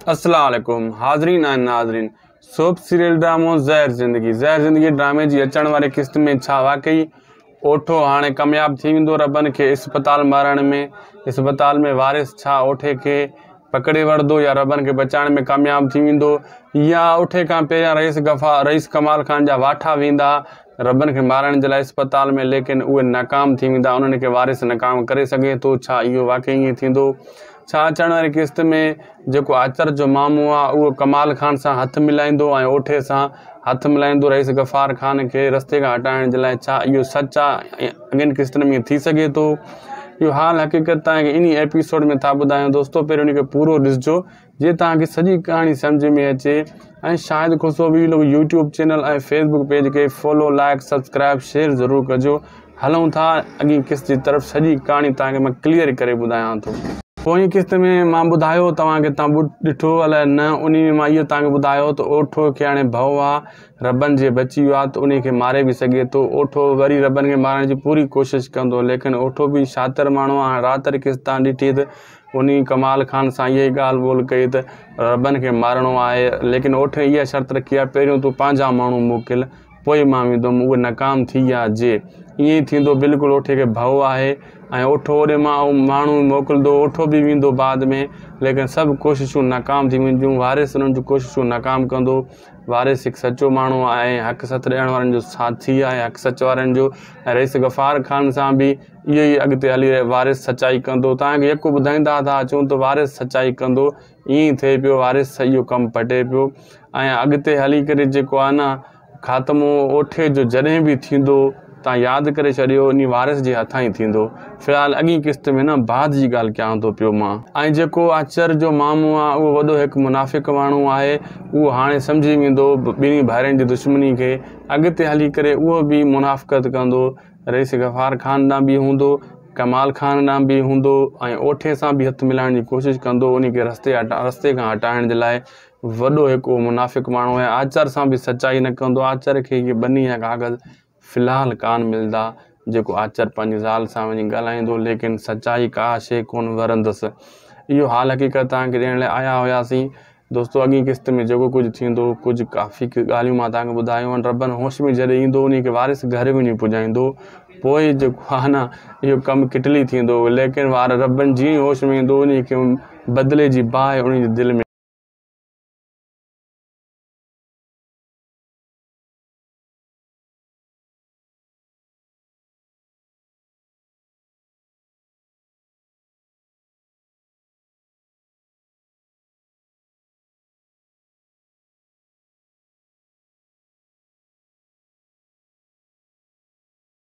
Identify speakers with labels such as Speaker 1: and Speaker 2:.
Speaker 1: اسلام عليڪم حاضرين ۽ ناظرين سوپ سيريل ڊرامو زهر زندگي زهر زندگي ڊرامي جي اچڻ واري قسط ۾ ڇا واقعي اوٺو هاڻي ڪامياب ٿي ويندو ربن کي اسپتال مارڻ ۾ اسپتال ۾ وارث ڇا اوٺي کي پڪڙي وٺندو يا ربن کي بچائڻ ۾ ڪامياب ٿي ويندو يا اوٺي کان پهريان رئيس غفا رئيس ڪمال خان جا واٺا ويندا ربن کي مارڻ جي لاء اسپتال ۾ ليڪن اهي ناڪام ٿي ويندا انهن کي وارث ناڪام ڪري سگهي ٿو ڇا اهو واقعي ائين ٿيندو ڇا اچڻ واري قسط ۾ جيڪو آچر جو مامو آ اهو ڪمال خان سان هٿ ملائيندو ۽ اوٺي سان هٿ ملائيندو رئيس غفار خان کي رستي کان هٽائڻ جي لاء ڇا اهو سچ آ ۽ اڳين قسطن ۾ ٿي سگهي ٿو اهو حال حقيقت توهان کي انهي ايپيسوڊ ۾ ٿا ٻڌايون دوستو پهريون ان کي پورو ڏسجو جي توهان کي سڄي ڪهاڻي سمجهه ۾ اچي ۽ Shahid Khusro vlog YouTube channel ۽ Facebook page کي فالو لائڪ سبسڪرائب شيئر ضرور ڪجو هلون ٿا اڳين قسط جي طرف سڄي ڪهاڻي توهان کي مان ڪليئر ڪري ٻڌايان ٿو. پوئين قسط ۾ مان ٻڌايو توهان کي توهان ڏٺو الائي نه انهي ۾ مان اهو توهان کي ٻڌايو ته اوٺو کي هاڻي ڀؤ آ ربن جي بچي ويو آ ته انهي کي ماري به سگهي ٿو اوٺو وري ربن کي مارڻ جي پوري ڪوشش ڪندو ليڪن اوٺو به شاطر ماڻهو آ هاڻي رات واري قسط توهان ڏٺي ته انهي ڪمال خان سان اها ئي ڳالهه ٻولهه ڪئي ته ربن کي مارڻو آهي ليڪن اوٺي اها شرط رکي آ پهريون تون پنهنجا ماڻهو موڪل پوء مان ويندم اهي ناڪام ٿي ويا جي ائين ئي ٿيندو بلڪل اوٺي کي ڀؤ آهي ۽ اوٺو اوڏي مان ماڻهو موڪلندو اوٺو به ويندو بعد ۾ ليڪن سڀ ڪوششون ناڪام ٿي وينديون وارث انهن جون ڪوششون ناڪام ڪندو وارث هڪ سچو ماڻهو آهي ۽ حق سچ ڏيڻ وارن جو ساٿي آهي حق سچ وارن جو ۽ رئيس غفار خان سان به اهو ئي اڳتي هلي وارث سچائي ڪندو توهان کي يڪو ٻڌائيندا ٿا اچون ته وارث سچائي ڪندو ائين ئي ٿئي پيو وارث اهو ڪم پٽي پيو ۽ اڳتي هلي ڪري جيڪو آهي نه خاتمو اوٺي جو جڏهن به ٿيندو تان ياد ڪري ڇڏيو انهي وارث جي هٿان ئي ٿيندو في الحال اڳين قسط ۾ نه بعد جي ڳالهه ڪيان ٿو پيو مان. ۽ جيڪو آچر جو مامو آ اهو وڏو هڪ منافق ماڻهو آهي اهو هاڻي سمجهي ويندو ٻنهي ڀائرن جي دشمني کي اڳتي هلي ڪري اهو به منافقت ڪندو رئيس غفار خان ڏانهن به هوندو ڪمال خان ڏانهن به هوندو ۽ اوٺي سان به هٿ ملائڻ جي ڪوشش ڪندو انهي کي رستي رستي کان هٽائڻ جي لاء وڏو هڪ اهو منافق ماڻهو آهي آچر سان به سچائي نه ڪندو آچر کي اهي ٻني جا ڪاغذ في الحال ڪانه ملندا جيڪو آچر پنهنجي زال سان وڃي ڳالهائيندو ليڪن سچائي ڪا شيء ڪونه ورندس اهو حال حقيقت توهان کي ڏيڻ لاء آيا هياسين دوستو اڳين قسط ۾ جيڪو ڪجهه ٿيندو ڪجهه ڪافي ڳالهيون مان توهان کي ٻڌايون آهن ربن هوش ۾ جڏهن ايندو انهي کي وارث گهر وڃي پڄائيندو پوء جيڪو آهي نه اهو ڪم ڪٽلي ٿيندو ليڪن وار ربن جيئن ئي هوش ۾ ايندو انهي کي بدلي جي باهه انهي جي دل ۾